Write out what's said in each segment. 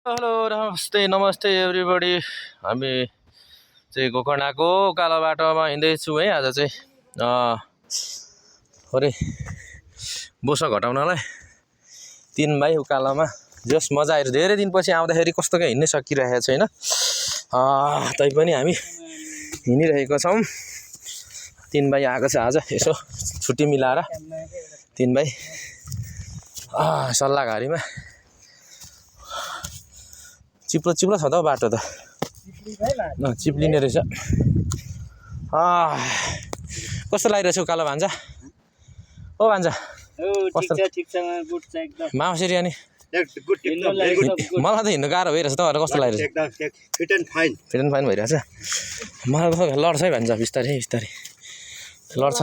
Hello नमस्ते नमस्ते everybody. हामी चाहिँ गोकर्णको उकालो बाटोमा हिँड्दैछु है। आज चाहिँ थोरै बोसो घटाउनलाई 3 भाइ उकालोमा जस मजा आएर धेरै दिनपछि आउँदाखेरि कस्तो क्या हिँड्नै सकिरहेको छैन। तैपनि हामी हिँडिरहेको छौँ। 3 भाइ आएको छ आज यसो छुट्टी मिलाएर 3 भाइ सल्लाहघारीमा। चिप्लो चिप्लो छ त बाटो त चिप्लिने रहेछ। कस्तो लागिरहेछ उकालो भान्जा? ओ भान्जा ठिक छ गुड छ एकदम माउसेरी अनि मलाई त हिँड्नु गाह्रो भइरहेछ। तपाईँहरू कस्तो लागिरहेछ? फिट एन्ड फाइन भइरहेछ। मलाई त लड्छ है भान्जा बिस्तारै बिस्तारै लड्छ।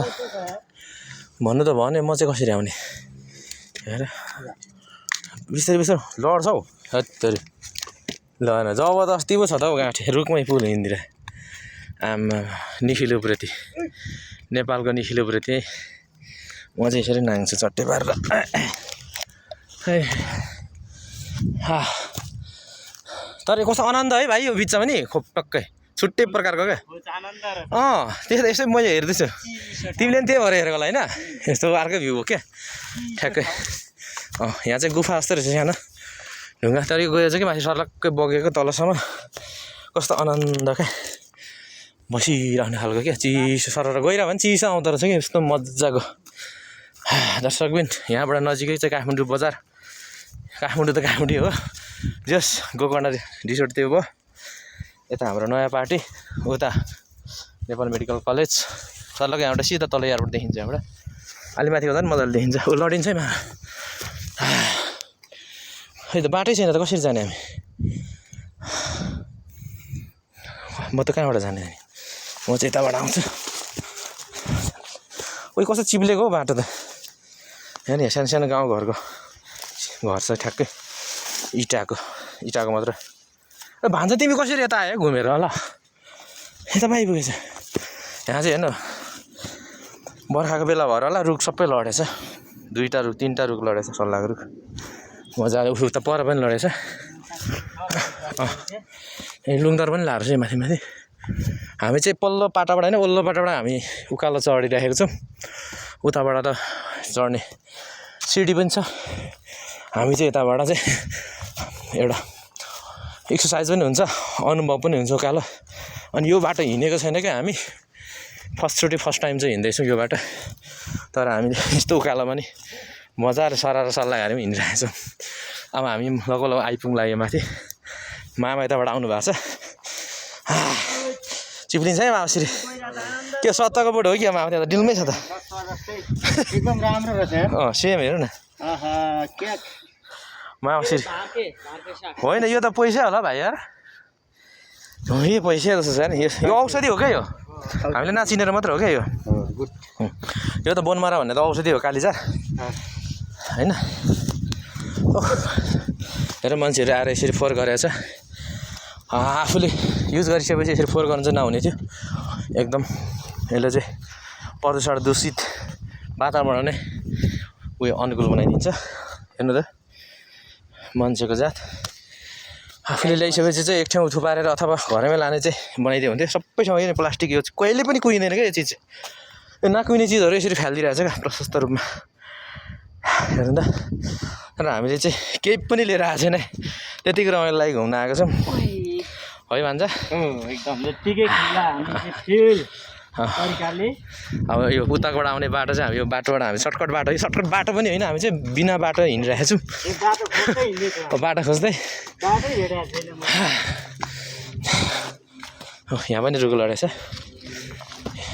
भन्नु त भने म चाहिँ कसरी आउने हेर बिस्तारै बिस्तारै लड्छ हौ। हत्तरी ल न जबरजस्ती पो छ त हौ गाँठे रुखमै पुल हिँड्दिएर। आमा निखिलो प्रति नेपालको निखिलो प्रति म चाहिँ यसरी नाङ्छु चट्टे पारेर। तर कस्तो आनन्द है भाइ यो बिचमा नि खोप टक्कै छुट्टै प्रकारको क्या। त्यही त यसै मैले हेर्दैछु। तिमीले पनि त्यही भएर हेरेको होला होइन? यस्तो अर्कै भ्यू हो क्या ठ्याक्कै। यहाँ चाहिँ गुफा जस्तो रहेछ सानो ढुङ्गा। तर यो गयो चाहिँ कि माथि सर्लक्कै बगेको तलसम्म कस्तो आनन्द क्या बसिरहने खालको क्या। चिसो सरेर गइरह्यो भने चिसो आउँदो रहेछ कि यस्तो मजाको। दर्शकबिन यहाँबाट नजिकै चाहिँ काठमाडौँ बजार। काठमाडौँ त काठमाडौँ हो जस गोकर्ण रिसोर्ट त्यो भयो। यता हाम्रो नयाँ पार्टी उता नेपाल मेडिकल कलेज सर्लक्कै यहाँबाट सिधा तल एयरपोर्ट देखिन्छ। यहाँबाट अलि माथि गर्दा पनि मजाले देखिन्छ। ऊ लडिन्छ है मा खै त बाटै छैन त कसरी जाने हामी? म त कहाँबाट जाने? म चाहिँ यताबाट आउँछु। उयो कस्तो चिप्लेको हौ बाटो त। यहाँ नि सानो सानो गाउँघरको घर छ ठ्याक्कै इँटाको मात्र। भान्जा तिमी कसरी यता आयो घुमेर? ल यता पनि आइपुगेछ। यहाँ चाहिँ हेर्नु बर्खाको बेला भएर होला रुख सबै लडेछ। 2टा रुख 3टा रुख लडेछ सल्लाहको रुख मजाले। उता पर पनि लडेछ। लुङदर पनि लाएर चाहिँ माथि माथि। हामी चाहिँ पल्लो पाटाबाट होइन ओल्लो पाटाबाट हामी उकालो चढिरहेको छौँ। उताबाट त चढ्ने सिडी पनि छ। हामी चाहिँ यताबाट चाहिँ एउटा एक्सर्साइज पनि हुन्छ अनुभव पनि हुन्छ उकालो। अनि यो बाटो हिँडेको छैन क्या हामी फर्स्ट टाइम चाहिँ हिँड्दैछौँ यो बाटो। तर हामीले यस्तो उकालोमा नि मजाले सराएर सल्लाहघारीमा हिँडिरहेको छौँ। अब हामी लगभग आइपुग्ला यो माथि। मामा यताबाट आउनु भएको छ। चिप्लिन्छ है माउसरी। त्यो सत्तको बोट हो कि मामा त्यहाँ त डिलमै छ त। एकदम राम्रो रहेछ। सेम हेर्नु न माउसरी। होइन यो त पैसा होला भाइ यार। यो पैसा जस्तो छ नि। यो औषधि हो क्या यो हामीले नाचिनेर मात्र हो क्या यो। यो त बोनमारा भन्ने त औषधि हो कालीजार होइन? हेर मान्छेहरू आएर यसरी फोहोर गरेको छ। आफूले युज गरिसकेपछि यसरी फोहोर गर्नु चाहिँ नहुने थियो एकदम। यसले चाहिँ प्रदूषण दूषित वातावरण नै उयो अनुकूल बनाइदिन्छ। हेर्नु त मान्छेको जात आफूले ल्याइसकेपछि चाहिँ एक ठाउँ थुपारेर अथवा घरैमा लाने चाहिँ बनाइदियो हुन्थ्यो। सबैसँग यो प्लास्टिक यो कहिले पनि कुहिँदैन क्या यो चिज। यो नकुहिने चिजहरू यसरी फालिदिइरहेछ क्या प्रशस्त रूपमा। हेर्नु त। र हामीले चाहिँ केही पनि लिएर आएको छैन। त्यतिको रमाइलो लागि घुम्न आएको छौँ है भान्जा। एकदम यतिकै खुल्ला हामी तरिकाले। अब यो उताबाट आउने बाटो चाहिँ हामी यो बाटोबाट हामी सर्टकट बाटो पनि होइन। हामी चाहिँ बिना बाटो हिँडिरहेको छौँ। बाटो खोज्दै यहाँ पनि रुख लडेछ।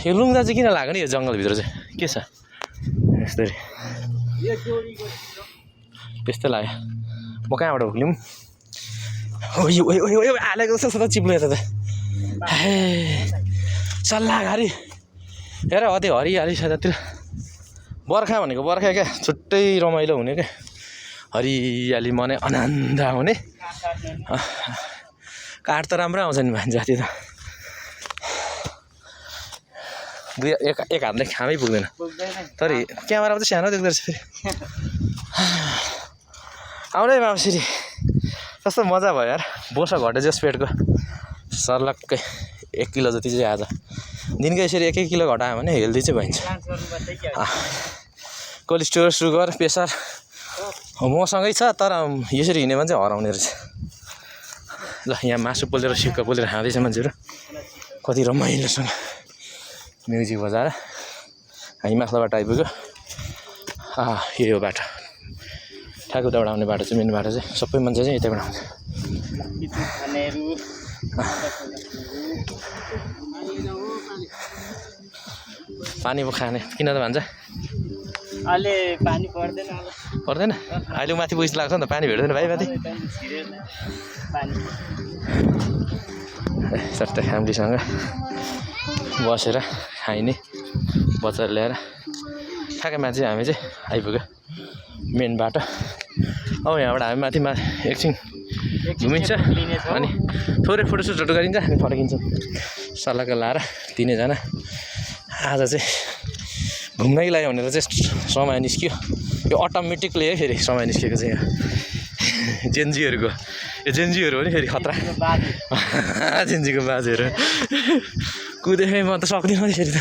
यो लुङ्दा चाहिँ किन लाग्यो नि यो जङ्गलभित्र चाहिँ के छ यस्तरी त्यस्तै लाग्यो। म कहाँबाट उक्लिउँ? यो हालेको जस्तो त चिप्लो यता त सल्लाहघारी। हेर अति हरियाली छ त्यतिर। बर्खा भनेको बर्खा क्या छुट्टै रमाइलो हुने क्या। हरियाली मनै आनन्द आउने। काठ त राम्रो आउँछ नि मान्छे त्यो त। एक हातले खामै पुग्दैन। तर क्यामेरामा चाहिँ सानो देख्दो रहेछ फेरि। आउनै माउसरी कस्तो मजा भयो यार बोसा घटेछ पेटको सर्लक्कै 1 किलो जति चाहिँ आज दिनको यसरी 1 किलो घटायो भने हेल्दी चाहिँ भइन्छ कोलेस्ट्रोल सुगर प्रेसर मसँगै छ तर यसरी हिँड्यो भने चाहिँ हराउने रहेछ ल यहाँ मासु पोलेर सिक्का पोलेर खाँदैछ मान्छेहरू कति रमाइलोसँग म्युजिक बजाएर हामी माथिल्लोबाट आइपुग्यो यो बाटो ठाकुरबाट आउने बाटो चाहिँ मेन बाटो चाहिँ सबै मान्छे चाहिँ यतैबाट आउँछ पानी पो खाने किन त भन्छ अहिले पानी पर्दैन पर्दैन अहिले माथि पैसा लाग्छ नि त पानी भेट्दैन भाइ माथि सट्टै फ्यामिलीसँग बसेर खाइने बजार ल्याएर ठ्याक्कै माथि हामी चाहिँ आइपुग्यो मेन बाटो अब यहाँबाट हामी माथि एकछिन घुमिन्छ अनि थोरै फोटोसुटहरू गरिन्छ हामी फर्किन्छौँ सल्लाहको लाएर तिनैजना आज चाहिँ घुम्नैको लागि भनेर चाहिँ समय निस्क्यो यो अटोमेटिकली है फेरि समय निस्केको चाहिँ यहाँ जेन्जीहरूको यो जेन्जीहरू हो नि फेरि खतरा जेन्जीको बाजेहरू कुदेँ म त सक्दिनँ फेरि त